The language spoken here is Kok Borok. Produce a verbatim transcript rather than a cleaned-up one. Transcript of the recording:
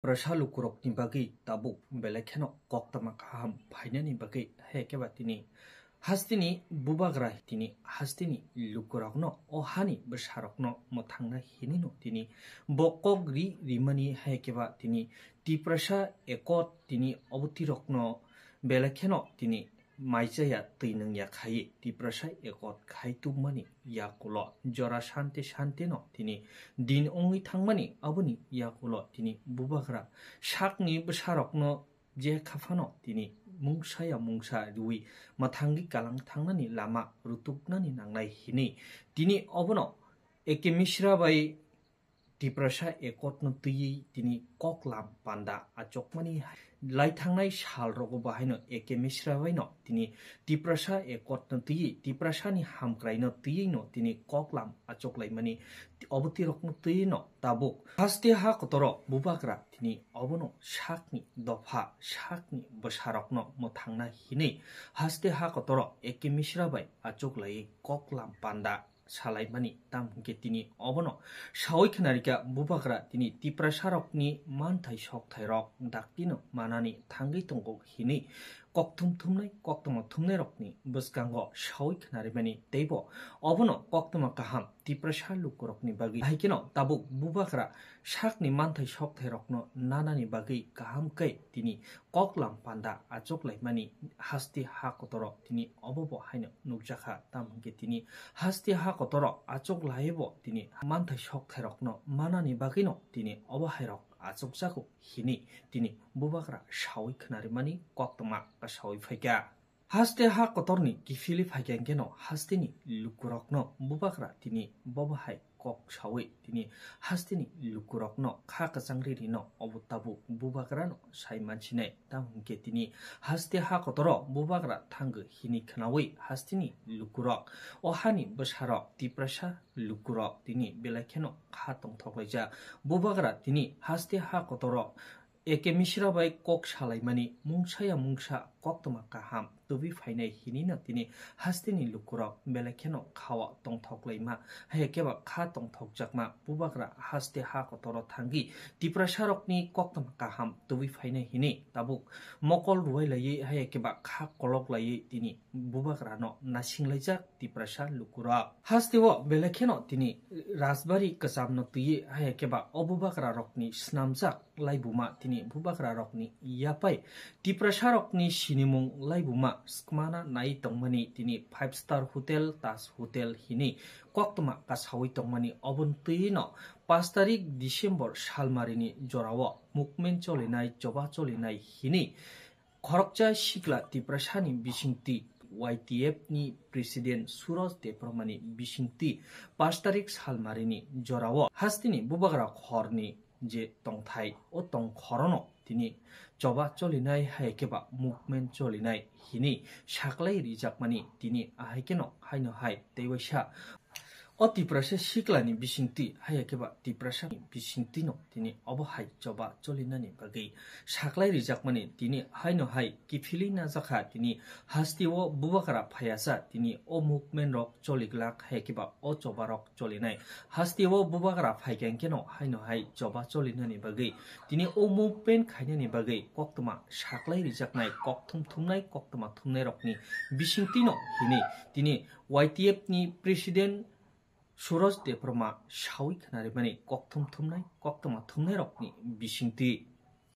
Tiprasa lukurokni bagwi tabuk belai kheno koktwma kaham phainani bagwi hai khe ba tini hasteni bubagra tini hasteni lukurokno o hani bwsarokno mwthangna hinino tini bo kok ri rimani hai khe ba tini Tiprasa Accord tini obotirokno belai kheno tini maichaya twi nungya khai Tiprasa Accord khai tubmani yakulo jora sante sante no tini din wngwi thangmani aboni yakulo tini bubagra sakni bwsarokno je khaphano tini mungsaya mungsa riwi mwthangwi kalang thangnani lama rutuknani nangnai hinwi tini obono A K Mishra bai Tiprasa Accord no twiwi tini koklam panda achokmani lai thangnai sal rogo bahaino A K Mishra baino tini Tiprasa Accord no twiwi Tiprasa ni hamkrai no twiwi no tini koklam achoklaimani obotirokno twiwi no tabuk haste ha kotoro bubagra tini obono sakni dopha sakni bwsarokno mwthangna hinwi haste ha kotoro A K Mishra bai achoklaiwi koklam panda salaimani, tamo hwnkhe tini obono sawi khwnarikha bubagra tini Tiprasarokni manthai sokthairok daktino manani thangwi tongo hinwi kokthum thumnai koktwma thumnairokni bwskango sawi khwnarimani teibo obono koktwma kaham Tiprasa lukurokni bagwi. Hai kheno tabuk bubagra sakni manthai sokthairokno nanani bagwi kaham khe tini koklam panda achoklaimani haste ha kotoro tini obobo haino nukjakha, tamo hwnkhe tini haste ha kotoro achoklaibo tini manthai sokthairokno manani bagwino tini obo hairok achukjago hinwi tini bubagra sawi khwnarimani koktwma kasawi phaikha. Haste ha kotorni kiphilwi phaikha hwnkhe no hasteni lukurokno bubagra tini bobo hai kok sawi tini hasteni lukurokno kha kwchang riri no obo tabuk bubagrano sai mansinai, tamo hwnkhe tini haste ha kotoro bubagra thangwi hinwi khwnawi hasteni lukurok o hani bwsarok Tiprasa lukurok tini belai kheno kha tongthoklaijak. Bubagra tini haste ha kotoro A K Mishra bai kok salaimani mungsaya mungsa koktwma kaham tubui phainai hinwi no tini hasteni lukurok belai kheno kha-o tongthoklaima, hai khe ba kha tongthokjakma bubagra haste ha kotoro thangwi Tiprasarokni koktwma kaham tubui phainai hinwi tabuk mokol ruwai laiwi hai khe ba kha kolok laiwi tini bubagrano nasinglaijak Tiprasa lukurok. Hasteo belai kheno tini Rajbari kwchamno twiwi hai khe ba o bubagrarokni snamjak laibuma tini bubagrarokni yapai Tiprasarokni sinimung laibuma swkmana nai tongmani tini Five Star Hotel, Taj Hotel hinwi koktwma kasawi tongmani oboni twi no pash tarik December salmarini jorao movement cholinai, choba cholinai hinwi khoroksa sikla Tiprasani bisingtwi Y T F ni president Suraj Debbarmani bisingtwi pash tarik salmarini jorao hasteni bubagra khorni je tongthai, o tongkhorono tini choba cholinai hai khe ba movement cholinai hinwi saklai rijakmani tini ahai kheno haino hai tei waisa o Tiprasa siklani bisingtwi hai khe ba Tiprasani bisingtwino tini obo hai choba cholinani bagwi saklai rijakmani tini haino hai kiphilwi najakha tini hasteo bubagra phaiyacha tini o movement rok choliglak hai khe ba o choba rok cholinai. Hasteo bubagra phaikha hwnkhe no haino hai choba cholinani bagwi tini o movement khainani bagwi koktwma saklai rijaknai kokthum thumnai koktwma thumnai rokni bisingtwino hinwi tini Y T F ni president Suraj Debbarma sawi khwnarimani kokthum thumnai koktwma thumnai rokni bisingtwi.